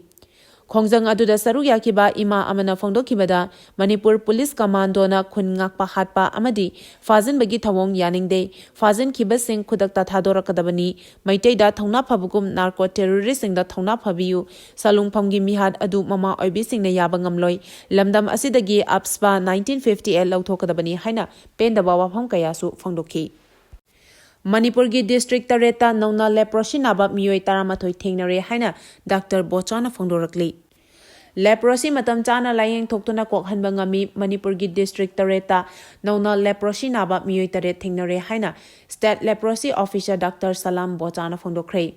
ꯈꯣꯡꯖꯪ ꯑꯗꯨꯗ ꯁꯔꯨꯛ ꯌꯥꯈꯤꯕ ꯏꯃꯥ ꯑꯃꯅ ꯐꯣꯡꯗꯣꯛꯈꯤꯕꯗ, ꯃꯅꯤꯄꯨꯔ ꯄꯨꯂꯤꯁ ꯀꯃꯥꯟꯗꯣꯅ ꯈꯨꯟ ꯉꯥꯛꯄ ꯍꯥꯠꯄ ꯑꯃꯗꯤ ꯐꯥꯖꯤꯟꯕꯒꯤ ꯊꯧꯑꯣꯡ ꯌꯥꯅꯤꯡꯗꯦ꯫ ꯐꯥꯖꯤꯟꯈꯤꯕꯁꯤꯡ ꯈꯨꯗꯛꯇ ꯊꯥꯗꯣꯔꯛꯀꯗꯕꯅꯤ꯫ ꯃꯩꯇꯩꯗ ꯊꯧꯅꯥ ꯐꯕꯒꯨꯝ ꯅꯥꯔꯀꯣ ꯇꯦꯔꯣꯔꯤꯁꯁꯤꯡꯗ ꯊꯧꯅꯥ ꯐꯕꯤꯌꯨ꯫ ꯁꯂꯨꯡꯐꯝꯒꯤ ꯃꯤꯍꯥꯠ ꯑꯗꯨ ꯃꯃꯥ ꯑꯣꯏꯕꯤꯁꯤꯡꯅ ꯌꯥꯕ ꯉꯝꯂꯣꯏ꯫ ꯂꯝꯗꯝ ꯑꯁꯤꯗꯒꯤ ꯑꯞꯁꯄꯥ nineteen fifty eight ꯂꯧꯊꯣꯛꯀꯗꯕꯅꯤ ꯍꯥꯏꯅ ꯄꯦꯟꯗꯕ ꯋꯥꯐꯝ ꯀꯌꯥꯁꯨ ꯐꯣꯡꯗꯣꯛꯈꯤ꯫ ꯃꯅꯤꯄꯨꯔꯒꯤ ꯗꯤꯁꯇ꯭ꯔꯤꯛ ꯇꯔꯦꯠꯇ ꯅꯧꯅ ꯂꯦꯄ꯭ꯔꯣꯁꯤ ꯅꯥꯕ ꯃꯤꯑꯣꯏ ꯇꯔꯥꯃꯥꯊꯣꯏ ꯊꯦꯡꯅꯔꯦ ꯍꯥꯏꯅ ꯗꯥꯛꯇꯔ ꯕꯣꯆꯥꯅ ꯐꯣꯡꯗꯣꯔꯛꯂꯤ꯫ ꯂꯦꯄ꯭ꯔꯣꯁꯤ ꯃꯇꯝ ꯆꯥꯅ ꯂꯥꯌꯦꯡ ꯊꯣꯛꯇꯨꯅ ꯀꯣꯛꯍꯟꯕ ꯉꯝꯃꯤ꯫ ꯃꯅꯤꯄꯨꯔꯒꯤ ꯗꯤꯁꯇ꯭ꯔꯤꯛ ꯇꯔꯦꯠꯇ ꯅꯧꯅ ꯂꯦꯄ꯭ꯔꯣꯁꯤ ꯅꯥꯕ ꯃꯤꯑꯣꯏ ꯇꯔꯦꯠ ꯊꯦꯡꯅꯔꯦ ꯍꯥꯏꯅ state leprosy officer doctor Salam ꯕꯣꯆꯥꯅ ꯐꯣꯡꯗꯣꯛꯈ꯭ꯔꯦ꯫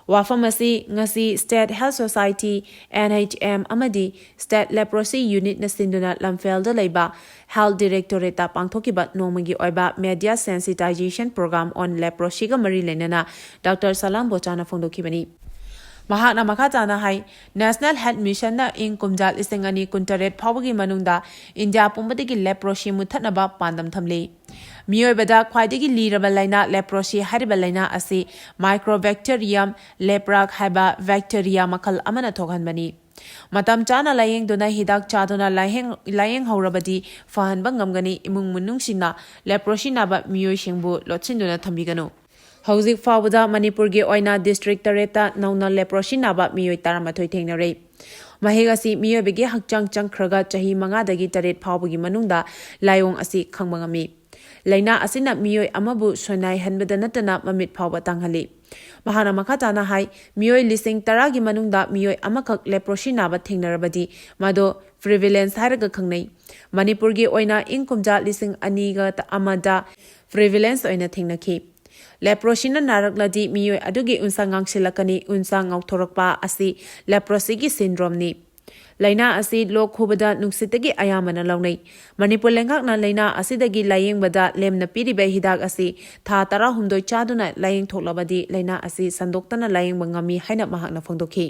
ꯋꯥꯐꯝ ꯑꯁꯤ ꯉꯁꯤ state health society, N H M, ꯑꯃꯗꯤ ꯁ꯭ꯇꯦꯠ ꯂꯦꯄ꯭ꯔꯣꯁꯤ ꯌꯨꯅꯤꯠꯅ ꯁꯤꯟꯗꯨꯅ ꯂꯝꯐꯦꯜꯗ ꯂꯩꯕ ꯍꯦꯜꯊ ꯗꯤꯔꯦꯛꯇꯣꯔꯦꯠꯇ ꯄꯥꯡꯊꯣꯛꯈꯤꯕ ꯅꯣꯡꯃꯒꯤ ꯑꯣꯏꯕ ꯃꯦꯗꯤꯌꯥ ꯁꯦꯟꯁꯤꯇꯥꯏꯖꯦꯁꯟ ꯄ꯭ꯔꯣꯒ꯭ꯔꯥꯝ ꯑꯣꯟ ꯂꯦꯄ꯭ꯔꯣꯁꯤꯒ ꯃꯔꯤ ꯂꯩꯅꯅ ꯗꯥꯛꯇꯔ ꯁꯂꯥꯝ ꯕꯣꯆꯥꯅ ꯐꯣꯡꯗꯣꯛꯈꯤꯕꯅꯤ꯫ ꯃꯍꯥꯛꯅ ꯃꯈꯥ ꯇꯥꯅ ꯍꯥꯏ, ꯅꯦꯁꯅꯦꯜ ꯍꯦꯜꯊ ꯃꯤꯁꯟꯅ ꯏꯪ ꯀꯨꯝꯖꯥ ꯂꯤꯁꯤꯡ ꯑꯅꯤ ꯀꯨꯟꯇꯔꯦꯠ ꯐꯥꯎꯕꯒꯤ ꯃꯅꯨꯡꯗ ꯏꯟꯗꯤꯌꯥ ꯄꯨꯝꯕꯗꯒꯤ ꯂꯦꯄ꯭ꯔꯣꯁꯤ ꯃꯨꯠꯊꯠꯅꯕ ꯄꯥꯟꯗꯝ ꯊꯝꯂꯤ꯫ ꯃꯤꯑꯣꯏꯕꯗ ꯈ꯭ꯋꯥꯏꯗꯒꯤ ꯂꯤꯔꯕ ꯂꯥꯏꯅꯥ ꯂꯦꯄ꯭ꯔꯣꯁꯤ ꯍꯥꯏꯔꯤꯕ ꯂꯥꯏꯅꯥ ꯑꯁꯤ ꯃꯥꯏꯀ꯭ꯔꯣꯕꯦꯛꯇꯦꯔꯤꯌꯝ ꯂꯦꯄ꯭ꯔꯥꯛ ꯍꯥꯏꯕ ꯕꯦꯛꯇꯦꯔꯤꯌꯥ ꯃꯈꯜ ꯑꯃꯅ ꯊꯣꯛꯍꯟꯕꯅꯤ꯫ ꯃꯇꯝ ꯆꯥꯅ ꯂꯥꯌꯦꯡꯗꯨꯅ ꯍꯤꯗꯥꯛ ꯆꯥꯗꯨꯅ ꯂꯥꯌꯦꯡ-, ꯂꯥꯌꯦꯡꯍꯧꯔꯕꯗꯤ ꯐꯍꯟꯕ ꯉꯝꯒꯅꯤ꯫ ꯏꯃꯨꯡ ꯃꯅꯨꯡꯁꯤꯡꯅ ꯂꯦꯄ꯭ꯔꯣꯁꯤ ꯅꯥꯕ ꯃꯤꯑꯣꯏꯁꯤꯡꯕꯨ ꯂꯣꯠꯁꯤꯟꯗꯨꯅ ꯊꯝꯕꯤꯒꯅꯨ꯫ ꯍꯧꯖꯤꯛ ꯐꯥꯎꯕꯗ ꯃꯅꯤꯄꯨꯔꯒꯤ ꯑꯣꯏꯅ ꯗꯤꯁꯇ꯭ꯔꯤꯛ ꯇꯔꯦꯠꯇ ꯅꯧꯅ ꯂꯦꯄ꯭ꯔꯣꯁꯤ ꯅꯥꯕ ꯃꯤꯑꯣꯏ ꯇꯔꯥꯃꯥꯊꯣꯏ ꯊꯦꯡꯅꯔꯦ꯫ ꯃꯍꯤꯛ ꯑꯁꯤ ꯃꯤꯑꯣꯏꯕꯒꯤ ꯍꯛꯆꯥꯡ ꯆꯪꯈ꯭ꯔꯒ ꯆꯍꯤ ꯃꯉꯥꯗꯒꯤ ꯇꯔꯦꯠ ꯐꯥꯎꯕꯒꯤ ꯃꯅꯨꯡꯗ ꯂꯥꯏꯑꯣꯡ ꯑꯁꯤ ꯈꯪꯕ ꯉꯝꯃꯤ꯫ ꯂꯥꯏꯅꯥ ꯑꯁꯤꯅ ꯃꯤꯑꯣꯏ ꯑꯃꯕꯨ ꯁꯣꯏꯅꯥꯏꯍꯟꯕꯗ ꯅꯠꯇꯅ ꯃꯃꯤꯠ ꯐꯥꯎꯕ ꯇꯥꯡꯍꯜꯂꯤ꯫ ꯃꯍꯥꯛꯅ ꯃꯈꯥ ꯇꯥꯅ ꯍꯥꯏ, ꯃꯤꯑꯣꯏ ꯂꯤꯁꯤꯡ ꯇꯔꯥꯒꯤ ꯃꯅꯨꯡꯗ ꯃꯤꯑꯣꯏ ꯑꯃꯈꯛ ꯂꯦꯄ꯭ꯔꯣꯁꯤ ꯅꯥꯕ ꯊꯦꯡꯅꯔꯕꯗꯤ ꯃꯗꯨ ꯄ꯭ꯔꯤꯚꯤꯂꯦꯟꯁ ꯍꯥꯏꯔꯒ ꯈꯪꯅꯩ꯫ ꯃꯅꯤꯄꯨꯔꯒꯤ ꯑꯣꯏꯅ ꯏꯪ ꯀꯨꯝꯖꯥ ꯂꯤꯁꯤꯡ ꯑꯅꯤꯒ ꯑꯃꯗ ꯄ꯭ꯔꯤꯚꯤꯂꯦꯟꯁ ꯑꯣꯏꯅ ꯊꯦꯡꯅꯈꯤ꯫ ꯂꯦꯄ꯭ꯔꯣꯁꯤꯅ ꯅꯥꯔꯛꯂꯗꯤ ꯃꯤꯑꯣꯏ ꯑꯗꯨꯒꯤ ꯎꯟꯁꯥ ꯉꯥꯡꯁꯤꯜꯂꯛꯀꯅꯤ꯫ ꯎꯟꯁꯥ ꯉꯥꯎꯊꯣꯔꯛꯄ ꯑꯁꯤ ꯂꯦꯄ꯭ꯔꯣꯁꯤꯒꯤ ꯁꯤꯟꯗ꯭ꯔꯣꯝꯅꯤ꯫ ꯂꯥꯏꯅꯥ ꯑꯁꯤ ꯂꯣꯛ ꯈꯨꯕꯗ ꯅꯨꯡꯁꯤꯠꯇꯒꯤ ꯑꯌꯥꯝꯕꯅ ꯂꯧꯅꯩ꯫ ꯃꯅꯤꯄꯨꯔ ꯂꯩꯉꯥꯛꯅ ꯂꯥꯏꯅꯥ ꯑꯁꯤꯗꯒꯤ ꯂꯥꯌꯦꯡꯕꯗ ꯂꯦꯝꯅ ꯄꯤꯔꯤꯕ ꯍꯤꯗꯥꯛ ꯑꯁꯤ ꯊꯥ ꯇꯔꯥꯍꯨꯝꯗꯣꯏ ꯆꯥꯗꯨꯅ ꯂꯥꯌꯦꯡꯊꯣꯛꯂꯕꯗꯤ ꯂꯥꯏꯅꯥ ꯑꯁꯤ ꯁꯟꯗꯣꯛꯇꯅ ꯂꯥꯌꯦꯡꯕ ꯉꯝꯃꯤ ꯍꯥꯏꯅ ꯃꯍꯥꯛꯅ ꯐꯣꯡꯗꯣꯛꯈꯤ꯫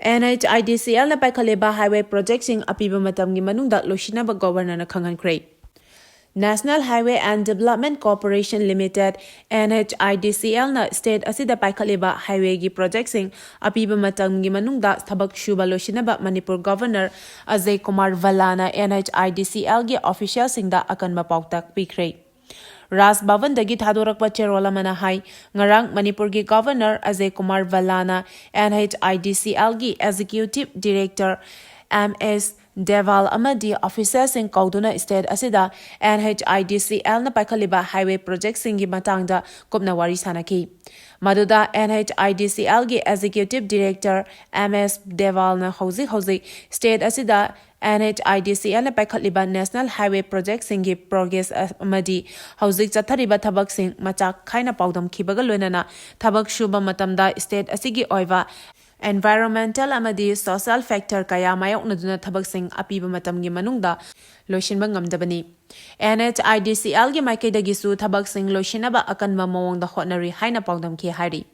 ꯑꯦꯟ ꯑꯩꯆ ꯑꯥꯏ ꯗꯤ ꯁꯤ ꯑꯦꯜꯅ ꯄꯥꯏꯈꯠꯂꯤꯕ ꯍꯥꯏꯋꯦ ꯄ꯭ꯔꯣꯖꯦꯛꯁꯤꯡ ꯑꯄꯤꯕ ꯃꯇꯝꯒꯤ ꯃꯅꯨꯡꯗ ꯂꯣꯏꯁꯤꯟꯅꯕ ꯒꯣꯚꯔꯅꯔꯅ ꯈꯪꯍꯟꯈ꯭ꯔꯦ꯫ National Highway and Development Corporation Limited, N H I D C L, ꯅ ꯁ꯭ꯇꯦꯠ ꯑꯁꯤꯗ ꯄꯥꯏꯈꯠꯂꯤꯕ ꯍꯥꯏꯋꯦꯒꯤ ꯄ꯭ꯔꯣꯖꯦꯛꯁꯤꯡ ꯑꯄꯤꯕ ꯃꯇꯝꯒꯤ ꯃꯅꯨꯡꯗ ꯊꯕꯛ ꯁꯨꯕ ꯂꯣꯏꯁꯤꯟꯅꯕ ꯃꯅꯤꯄꯨꯔ ꯒꯣꯚꯔꯅꯔ ꯑꯖꯌ ꯀꯨꯃꯥꯔ ꯚꯜꯂꯥꯅ N H I D C L ꯒꯤ ꯑꯣꯐꯤꯁꯤꯌꯦꯜꯁꯤꯡꯗ ꯑꯀꯟꯕ ꯄꯥꯎꯇꯥꯛ ꯄꯤꯈ꯭ꯔꯦ꯫ ꯔꯥꯖ ꯚꯕꯟꯗꯒꯤ ꯊꯥꯗꯣꯔꯛꯄ ꯆꯦꯔꯣꯜ ꯑꯃꯅ ꯍꯥꯏ, ꯉꯔꯥꯡ ꯃꯅꯤꯄꯨꯔꯒꯤ ꯒꯣꯚꯔꯅꯔ ꯑꯖꯌ ꯀꯨꯃꯥꯔ ꯚꯜꯂꯥꯅ N H I D C L ꯒꯤ executive director M S Dewal ꯑꯃꯗꯤ officerꯁꯤꯡ ꯀꯧꯗꯨꯅ state ꯑꯁꯤꯗ NHIDCLꯅ ꯄꯥꯏꯈꯠꯂꯤꯕ highway projectꯁꯤꯡꯒꯤ ꯃꯇꯥꯡꯗ ꯀꯨꯞꯅ ꯋꯥꯔꯤ ꯁꯥꯅꯈꯤ꯫ ꯃꯗꯨꯗ NHIDCLꯒꯤ executive director M S ꯗꯦꯋꯥꯜꯅ ꯍꯧꯖꯤꯛ ꯍꯧꯖꯤꯛ state ꯑꯁꯤꯗ NHIDCLꯅ ꯄꯥꯏꯈꯠꯂꯤꯕ national highway projectꯁꯤꯡꯒꯤ progress ꯑꯃꯗꯤ ꯍꯧꯖꯤꯛ ꯆꯠꯊꯔꯤꯕ ꯊꯕꯛꯁꯤꯡ ꯃꯆꯥꯛ ꯈꯥꯏꯅ ꯄꯥꯎꯗꯝꯈꯤꯕꯒ ꯂꯣꯏꯅꯅ ꯊꯕꯛ ꯁꯨꯕ ꯃꯇꯝꯗ state ꯑꯁꯤꯒꯤ ꯑꯣꯏꯕ environmental ꯑꯃꯗꯤ social factor ꯀꯌꯥ ꯃꯥꯌꯣꯛꯅꯗꯨꯅ ꯊꯕꯛꯁꯤꯡ ꯑꯄꯤꯕ ꯃꯇꯝꯒꯤ ꯃꯅꯨꯡꯗ ꯂꯣꯏꯁꯤꯟꯕ ꯉꯝꯗꯕꯅꯤ꯫ NHIDCLꯒꯤ ꯃꯥꯏꯀꯩꯗꯒꯤꯁꯨ ꯊꯕꯛꯁꯤꯡ ꯂꯣꯏꯁꯤꯟꯅꯕ ꯑꯀꯟꯕ ꯃꯑꯣꯡꯗ ꯍꯣꯠꯅꯔꯤ ꯍꯥꯏꯅ ꯄꯥꯎꯗꯝꯈꯤ ꯍꯥꯏꯔꯤ꯫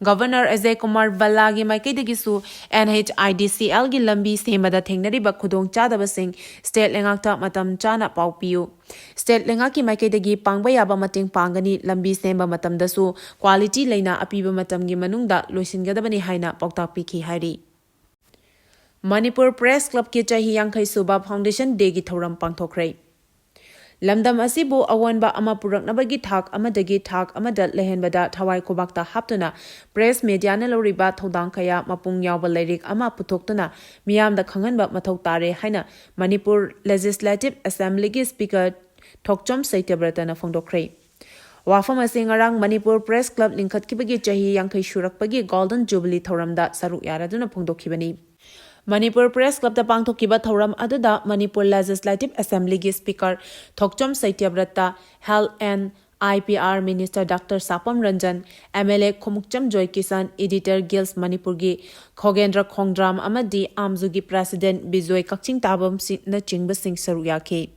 Governor ꯑꯖꯌ ꯀꯨꯃꯥꯔ ꯚꯜꯂꯥꯒꯤ ꯃꯥꯏꯀꯩꯗꯒꯤꯁꯨ NHIDCLꯒꯤ ꯂꯝꯕꯤ ꯁꯦꯝꯕꯗ ꯊꯦꯡꯅꯔꯤꯕ ꯈꯨꯗꯣꯡꯆꯥꯗꯕꯁꯤꯡ state ꯂꯩꯉꯥꯛꯇ ꯃꯇꯝ ꯆꯥꯅ ꯄꯥꯎ ꯄꯤꯌꯨ꯫ State ꯂꯩꯉꯥꯛꯀꯤ ꯃꯥꯏꯀꯩꯗꯒꯤ ꯄꯥꯡꯕ ꯌꯥꯕ ꯃꯇꯦꯡ ꯄꯥꯡꯒꯅꯤ, ꯂꯝꯕꯤ ꯁꯦꯝꯕ ꯃꯇꯝꯗꯁꯨ quality ꯂꯩꯅ ꯑꯄꯤꯕ ꯃꯇꯝꯒꯤ ꯃꯅꯨꯡꯗ ꯂꯣꯏꯁꯤꯟꯒꯗꯕꯅꯤ ꯍꯥꯏꯅ ꯄꯥꯎꯇꯥꯛ ꯄꯤꯈꯤ ꯍꯥꯏꯔꯤ꯫ ꯃꯅꯤꯄꯨꯔ Press Clubꯀꯤ ꯆꯍꯤ ꯌꯥꯡꯈꯩ ꯁꯨꯕ Foundation Dayꯒꯤ ꯊꯧꯔꯝ ꯄꯥꯡꯊꯣꯛꯈ꯭ꯔꯦ꯫ ꯂꯝꯗꯝ ꯑꯁꯤꯕꯨ ꯑꯑꯣꯟꯕ ꯑꯃ ꯄꯨꯔꯛꯅꯕꯒꯤ ꯊꯥꯛ ꯑꯃꯗꯒꯤ ꯊꯥꯛ ꯑꯃꯗ ꯂꯩꯍꯟꯕꯗ ꯊꯋꯥꯏ ꯈꯨꯕꯥꯛꯇ ꯍꯥꯞꯇꯨꯅ press mediaꯅ ꯂꯧꯔꯤꯕ ꯊꯧꯗꯥꯡ ꯀꯌꯥ ꯃꯄꯨꯡ ꯌꯥꯎꯕ ꯂꯥꯏꯔꯤꯛ ꯑꯃ ꯄꯨꯊꯣꯛꯇꯨꯅ ꯃꯤꯌꯥꯝꯗ ꯈꯪꯍꯟꯕ ꯃꯊꯧ ꯇꯥꯔꯦ ꯍꯥꯏꯅ ꯃꯅꯤꯄꯨꯔ Legislative Assemblyꯒꯤ Speaker ꯊꯣꯛꯆꯣꯝ ꯁꯇ꯭ꯌꯕ꯭ꯔꯇꯅ ꯐꯣꯡꯗꯣꯛꯈ꯭ꯔꯦ꯫ ꯋꯥꯐꯝ ꯑꯁꯤ ꯉꯔꯥꯡ ꯃꯅꯤꯄꯨꯔ Press Club ꯂꯤꯡꯈꯠꯈꯤꯕꯒꯤ ꯆꯍꯤ ꯌꯥꯡꯈꯩ ꯁꯨꯔꯛꯄꯒꯤ Golden Jubilee ꯊꯧꯔꯝꯗ ꯁꯔꯨꯛ ꯌꯥꯔꯗꯨꯅ ꯐꯣꯡꯗꯣꯛꯈꯤꯕꯅꯤ꯫ ꯃꯅꯤꯄꯨꯔ Press Clubꯇ ꯄꯥꯡꯊꯣꯛꯈꯤꯕ ꯊꯧꯔꯝ ꯑꯗꯨꯗ Manipur Legislative Assemblyꯒꯤ Speaker Thokchom ꯁꯇ꯭ꯌꯕ꯭ꯔꯇ, Health and IPR Minister Doctor ꯁꯥꯄꯝ Ranjan, MLA ꯈꯣꯃꯨꯛꯆꯝ Joykishan, Editor Guild ꯃꯅꯤꯄꯨꯔꯒꯤ ꯈꯣꯒꯦꯟꯗ꯭ꯔ ꯈꯣꯡꯗ꯭ꯔꯥꯝ ꯑꯃꯗꯤ ꯑꯥꯝꯖꯨꯒꯤ President ꯕꯤꯖꯣꯏ ꯀꯛꯆꯤꯡ ꯇꯥꯕꯝꯅꯆꯤꯡꯕꯁꯤꯡ ꯁꯔꯨꯛ ꯌꯥꯈꯤ꯫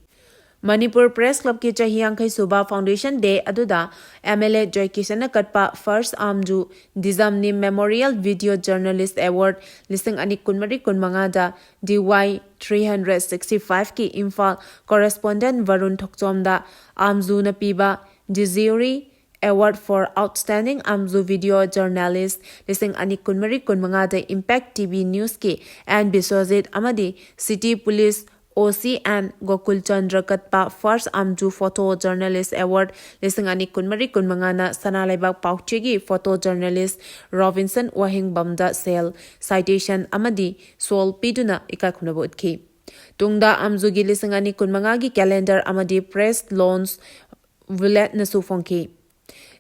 ꯃꯅꯤꯄꯨꯔ Press Clubꯀꯤ ꯆꯍꯤ ꯌꯥꯡꯈꯩ ꯁꯨꯕ Foundation Day ꯑꯗꯨꯗ MLA ꯖꯣꯏꯀꯤꯁꯟꯅ ꯀꯠꯄ First ꯑꯥꯝꯖꯨ ꯗꯤꯖꯝꯅꯤ Memorial Video Journalist Award ꯂꯤꯁꯤꯡ ꯑꯅꯤ ꯀꯨꯟꯃꯔꯤ ꯀꯨꯟꯃꯉꯥꯗ DY three hundred sixty fiveꯀꯤ Imphal correspondent Varun ꯊꯣꯛꯆꯣꯝꯗ ꯑꯥꯝꯖꯨꯅ ꯄꯤꯕ De jure Award for Outstanding Amzu Video Journalist ꯂꯤꯁꯤꯡ ꯑꯅꯤ ꯀꯨꯟꯃꯔꯤ ꯀꯨꯟꯃꯉꯥꯗ Impact TV Newsꯀꯤ N ꯕꯤꯁ꯭ꯋꯖꯤꯠ ꯑꯃꯗꯤ City Police OC N Gokul Chandra ꯀꯠꯄ First Amzu Photo Journalist Award ꯂꯤꯁꯤꯡ ꯑꯅꯤ ꯀꯨꯟꯃꯔꯤ ꯀꯨꯟꯃꯉꯥꯅ ꯁꯅꯥ ꯂꯩꯕꯥꯛ ꯄꯥꯎꯆꯦꯒꯤ photo journalist ꯔꯣꯕꯤꯟꯁꯟ ꯋꯥꯍꯦꯡꯕꯝꯗ ꯁꯦꯜ, citation ꯑꯃꯗꯤ shawl ꯄꯤꯗꯨꯅ ꯏꯀꯥꯏ ꯈꯨꯝꯅꯕ ꯎꯠꯈꯤ꯫ ꯇꯨꯡꯗ ꯑꯝꯖꯨꯒꯤ ꯂꯤꯁꯤꯡ ꯑꯅꯤ ꯀꯨꯟꯃꯉꯥꯒꯤ calendar ꯑꯃꯗꯤ press launch bulletinꯁꯨ ꯐꯣꯡꯈꯤ꯫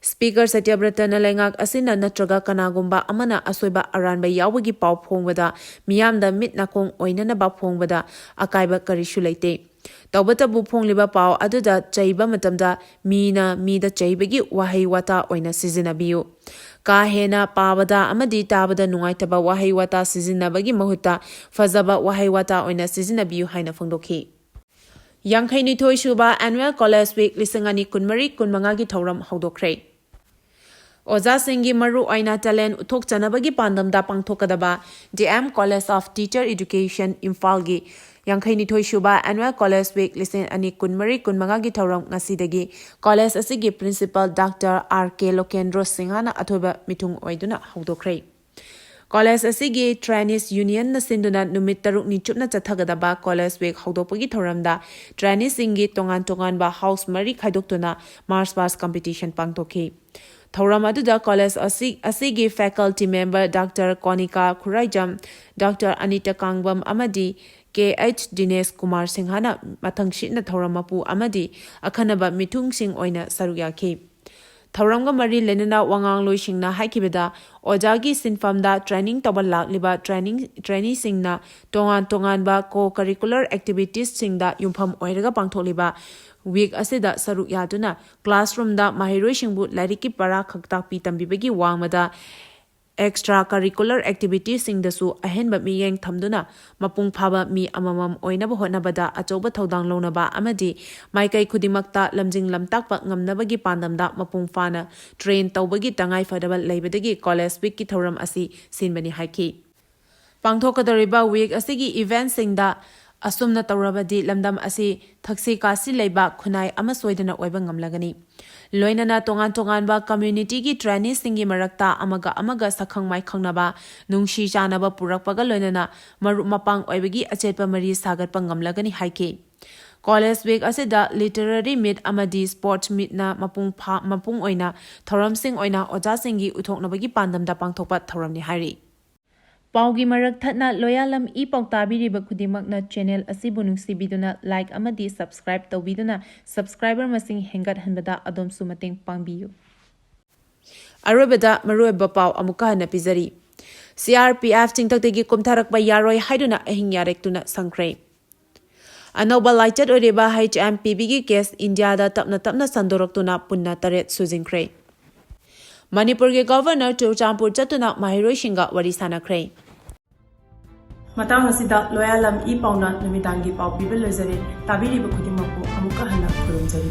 Speaker ꯁꯇ꯭ꯌꯕ꯭ꯔꯇꯅ ꯂꯩꯉꯥꯛ ꯑꯁꯤꯅ ꯅꯠꯇ꯭ꯔꯒ ꯀꯅꯥꯒꯨꯝꯕ ꯑꯃꯅ ꯑꯁꯣꯏꯕ ꯑꯔꯥꯟꯕ ꯌꯥꯎꯕꯒꯤ ꯄꯥꯎ ꯐꯣꯡꯕꯗ ꯃꯤꯌꯥꯝꯗ ꯃꯤꯠ ꯅꯥꯀꯣꯡ ꯑꯣꯏꯅꯅꯕ ꯐꯣꯡꯕꯗ ꯑꯀꯥꯏꯕ ꯀꯔꯤꯁꯨ ꯂꯩꯇꯦ꯫ ꯇꯧꯕꯇꯕꯨ ꯐꯣꯡꯂꯤꯕ ꯄꯥꯎ ꯑꯗꯨꯗ ꯆꯩꯕ ꯃꯇꯝꯗ ꯃꯤꯅ ꯃꯤꯗ ꯆꯩꯕꯒꯤ ꯋꯥꯍꯩ ꯋꯥꯇꯥ ꯑꯣꯏꯅ ꯁꯤꯖꯤꯟꯅꯕꯤꯌꯨ꯫ ꯀꯥ ꯍꯦꯟꯅ ꯄꯥꯕꯗ ꯑꯃꯗꯤ ꯇꯥꯕꯗ ꯅꯨꯡꯉꯥꯏꯇꯕ ꯋꯥꯍꯩ ꯋꯥꯇꯥ ꯁꯤꯖꯤꯟꯅꯕꯒꯤ ꯃꯍꯨꯠꯇ ꯐꯖꯕ ꯋꯥꯍꯩ ꯋꯥꯇꯥ ꯑꯣꯏꯅ ꯁꯤꯖꯤꯟꯅꯕꯤꯌꯨ ꯍꯥꯏꯅ ꯐꯣꯡꯗꯣꯛꯈꯤ꯫ ꯌꯥꯡꯈꯩꯅꯤꯊꯣꯏ ꯁꯨꯕ Annual College Week ꯂꯤꯁꯤꯡ ꯑꯅꯤ ꯀꯨꯟꯃꯔꯤ ꯀꯨꯟꯃꯉꯥꯒꯤ ꯊꯧꯔꯝ ꯍꯧꯗꯣꯛꯈ꯭ꯔꯦ꯫ ꯑꯣꯖꯥꯁꯤꯡꯒꯤ ꯃꯔꯨ ꯑꯣꯏꯅ talent ꯎꯠꯊꯣꯛꯆꯅꯕꯒꯤ ꯄꯥꯟꯗꯝꯗ ꯄꯥꯡꯊꯣꯛꯀꯗꯕ D M College of Teacher Education ꯏꯝꯐꯥꯜꯒꯤ ꯌꯥꯡꯈꯩꯅꯤꯊꯣꯏ ꯁꯨꯕ Annual College Week ꯂꯤꯁꯤꯡ ꯑꯅꯤ ꯀꯨꯟꯃꯔꯤ ꯀꯨꯟꯃꯉꯥꯒꯤ ꯊꯧꯔꯝ ꯉꯁꯤꯗꯒꯤ college ꯑꯁꯤꯒꯤ principal Doctor R K ꯂꯣꯀꯦꯟꯗ꯭ꯔꯣ ꯁꯤꯡꯍꯅ ꯑꯊꯣꯏꯕ ꯃꯤꯊꯨꯡ ꯑꯣꯏꯗꯨꯅ ꯍꯧꯗꯣꯛꯈ꯭ꯔꯦ꯫ College ꯑꯁꯤꯒꯤ Trainees Unionꯅ ꯁꯤꯟꯗꯨꯅ ꯅꯨꯃꯤꯠ ꯇꯔꯨꯛꯅꯤ ꯆꯨꯞꯅ ꯆꯠꯊꯒꯗꯕ College Week ꯍꯧꯗꯣꯛꯄꯒꯤ ꯊꯧꯔꯝꯗ traineeꯁꯤꯡꯒꯤ ꯇꯣꯉꯥꯟ ꯇꯣꯉꯥꯟꯕ house ꯃꯔꯤ ꯈꯥꯏꯗꯣꯛꯇꯨꯅ march past competition ꯄꯥꯡꯊꯣꯛꯈꯤ꯫ ꯊꯧꯔꯝ ꯑꯗꯨꯗ college ꯑꯁꯤ, ꯑꯁꯤꯒꯤ faculty member Doctor ꯀꯣꯅꯤꯀꯥ Khuraijam, Doctor Anita Kangbam ꯑꯃꯗꯤ K H ꯗꯤꯅꯦꯁ ꯀꯨꯃꯥꯔ ꯁꯤꯡꯍꯅ ꯃꯊꯪꯁꯤꯠꯅ ꯊꯧꯔꯝ ꯃꯄꯨ ꯑꯃꯗꯤ ꯑꯈꯟꯅꯕ ꯃꯤꯊꯨꯡꯁꯤꯡ ꯑꯣꯏꯅ ꯁꯔꯨꯛ ꯌꯥꯈꯤ꯫ ꯊꯧꯔꯝꯒ ꯃꯔꯤ ꯂꯩꯅꯅ ꯋꯥꯉꯥꯡꯂꯣꯏꯁꯤꯡꯅ ꯍꯥꯏꯈꯤꯕꯗ, ꯑꯣꯖꯥꯒꯤ ꯁꯤꯟꯐꯝꯗ training ꯇꯧꯕ ꯂꯥꯛꯂꯤꯕ training, traineeꯁꯤꯡꯅ ꯇꯣꯉꯥꯟ ꯇꯣꯉꯥꯟꯕ co-curricular activitiesꯁꯤꯡꯗ ꯌꯨꯝꯐꯝ ꯑꯣꯏꯔꯒ ꯄꯥꯡꯊꯣꯛꯂꯤꯕ week ꯑꯁꯤꯗ ꯁꯔꯨꯛ ꯌꯥꯗꯨꯅ classroomꯗ ꯃꯍꯩꯔꯣꯏꯁꯤꯡꯕꯨ ꯂꯥꯏꯔꯤꯛꯀꯤ ꯄꯔꯥ ꯈꯛ ꯇꯥꯛꯄꯤ ꯇꯝꯕꯤꯕꯒꯤ ꯋꯥꯡꯃꯗ extra curricular activitiesꯁꯤꯡꯗꯁꯨ ꯑꯍꯦꯟꯕ ꯃꯤꯠꯌꯦꯡ ꯊꯝꯗꯨꯅ ꯃꯄꯨꯡ ꯐꯥꯕ ꯃꯤ ꯑꯃꯃꯝ ꯑꯣꯏꯅꯕ ꯍꯣꯠꯅꯕꯗ ꯑꯆꯧꯕ ꯊꯧꯗꯥꯡ ꯂꯧꯅꯕ ꯑꯃꯗꯤ ꯃꯥꯏꯀꯩ ꯈꯨꯗꯤꯡꯃꯛꯇ ꯂꯝꯖꯤꯡ ꯂꯝꯇꯥꯛꯄ ꯉꯝꯅꯕꯒꯤ ꯄꯥꯟꯗꯝꯗ ꯃꯄꯨꯡ ꯐꯥꯅ train ꯇꯧꯕꯒꯤ ꯇꯉꯥꯏꯐꯗꯕ ꯂꯩꯕꯗꯒꯤ College Weekꯀꯤ ꯊꯧꯔꯝ ꯑꯁꯤ ꯁꯤꯟꯕꯅꯤ ꯍꯥꯏꯈꯤ꯫ ꯄꯥꯡꯊꯣꯛꯀꯗꯧꯔꯤꯕ week ꯑꯁꯤꯒꯤ eventꯁꯤꯡꯗ ꯑꯁꯨꯝꯅ ꯇꯧꯔꯕꯗꯤ ꯂꯝꯗꯝ ꯑꯁꯤ ꯊꯛꯁꯤ ꯈꯥꯁꯤ ꯂꯩꯕ ꯈꯨꯟꯅꯥꯏ ꯑꯃ ꯁꯣꯏꯗꯅ ꯑꯣꯏꯕ ꯉꯝꯂꯒꯅꯤ꯫ ꯂꯣꯏꯅꯅ ꯇꯣꯉꯥꯟ ꯇꯣꯉꯥꯟꯕ communityꯒꯤ traineeꯁꯤꯡꯒꯤ ꯃꯔꯛꯇ ꯑꯃꯒ ꯑꯃꯒ ꯁꯛꯈꯪ ꯃꯥꯏꯈꯪꯅꯕ, ꯅꯨꯡꯁꯤ ꯆꯥꯟꯅꯕ ꯄꯨꯔꯛꯄꯒ ꯂꯣꯏꯅꯅ ꯃꯔꯨꯞ ꯃꯄꯥꯡ ꯑꯣꯏꯕꯒꯤ ꯑꯆꯦꯠꯄ ꯃꯔꯤ ꯁꯥꯒꯠꯄ ꯉꯝꯂꯒꯅꯤ ꯍꯥꯏꯈꯤ꯫ College Week ꯑꯁꯤꯗ literary meet ꯑꯃꯗꯤ sports meetꯅ ꯃꯄꯨꯡ ꯐꯥ-, ꯃꯄꯨꯡ ꯑꯣꯏꯅ ꯊꯧꯔꯝꯁꯤꯡ ꯑꯣꯏꯅ ꯑꯣꯖꯥꯁꯤꯡꯒꯤ ꯎꯠꯊꯣꯛꯅꯕꯒꯤ ꯄꯥꯟꯗꯝꯗ ꯄꯥꯡꯊꯣꯛꯄ ꯊꯧꯔꯝꯅꯤ ꯍꯥꯏꯔꯤ꯫ ꯄꯥꯎꯒꯤ ꯃꯔꯛ ꯊꯠꯅ ꯂꯣꯌꯥꯂꯝ ꯏ ꯄꯥꯎ ꯇꯥꯕꯤꯔꯤꯕ ꯈꯨꯗꯤꯡꯃꯛꯅ channel ꯑꯁꯤꯕꯨ ꯅꯨꯡꯁꯤꯕꯤꯗꯨꯅ like ꯑꯃꯗꯤ subscribe ꯇꯧꯕꯤꯗꯨꯅ subscriber ꯃꯁꯤꯡ ꯍꯦꯟꯒꯠꯍꯟꯕꯗ ꯑꯗꯣꯝꯁꯨ ꯃꯇꯦꯡ ꯄꯥꯡꯕꯤꯌꯨ꯫ ꯑꯔꯣꯏꯕꯗ ꯃꯔꯨꯑꯣꯏꯕ ꯄꯥꯎ ꯑꯃꯨꯛꯀ ꯍꯟꯅ ꯄꯤꯖꯔꯤ꯫ C R P F ꯆꯤꯡꯊꯛꯇꯒꯤ ꯀꯨꯝꯊꯔꯛꯄ ꯌꯥꯔꯣꯏ ꯍꯥꯏꯗꯨꯅ ꯑꯍꯤꯡ ꯌꯥꯔꯦꯛꯇꯨꯅ ꯁꯪꯈ꯭ꯔꯦ꯫ ꯑꯅꯧꯕ ꯂꯥꯏꯆꯠ ꯑꯣꯏꯔꯤꯕ H M P V ꯒꯤ case ꯏꯟꯗꯤꯌꯥꯗ ꯇꯞꯅ ꯇꯞꯅ ꯁꯟꯗꯣꯔꯛꯇꯨꯅ ꯄꯨꯟꯅ ꯇꯔꯦꯠ ꯁꯨꯖꯤꯟꯈ꯭ꯔꯦ꯫ ꯃꯅꯤꯄꯨꯔꯒꯤ Governor ꯆꯨꯔꯆꯥꯟꯄꯨꯔ ꯆꯠꯇꯨꯅ ꯃꯍꯩꯔꯣꯏꯁꯤꯡꯒ ꯋꯥꯔꯤ ꯁꯥꯟꯅꯈ꯭ꯔꯦ꯫ ꯃꯇꯥꯡ ꯑꯁꯤꯗ ꯂꯣꯌꯥꯂꯝ ꯏ ꯄꯥꯎꯅ ꯅꯨꯃꯤꯗꯥꯡꯒꯤ ꯄꯥꯎ ꯄꯤꯕ ꯂꯣꯏꯖꯔꯦ꯫ ꯇꯥꯕꯤꯔꯤꯕ ꯈꯨꯗꯤꯡꯃꯛꯄꯨ ꯑꯃꯨꯛꯀ ꯍꯟꯅ ꯈꯨꯔꯨꯝꯖꯔꯤ꯫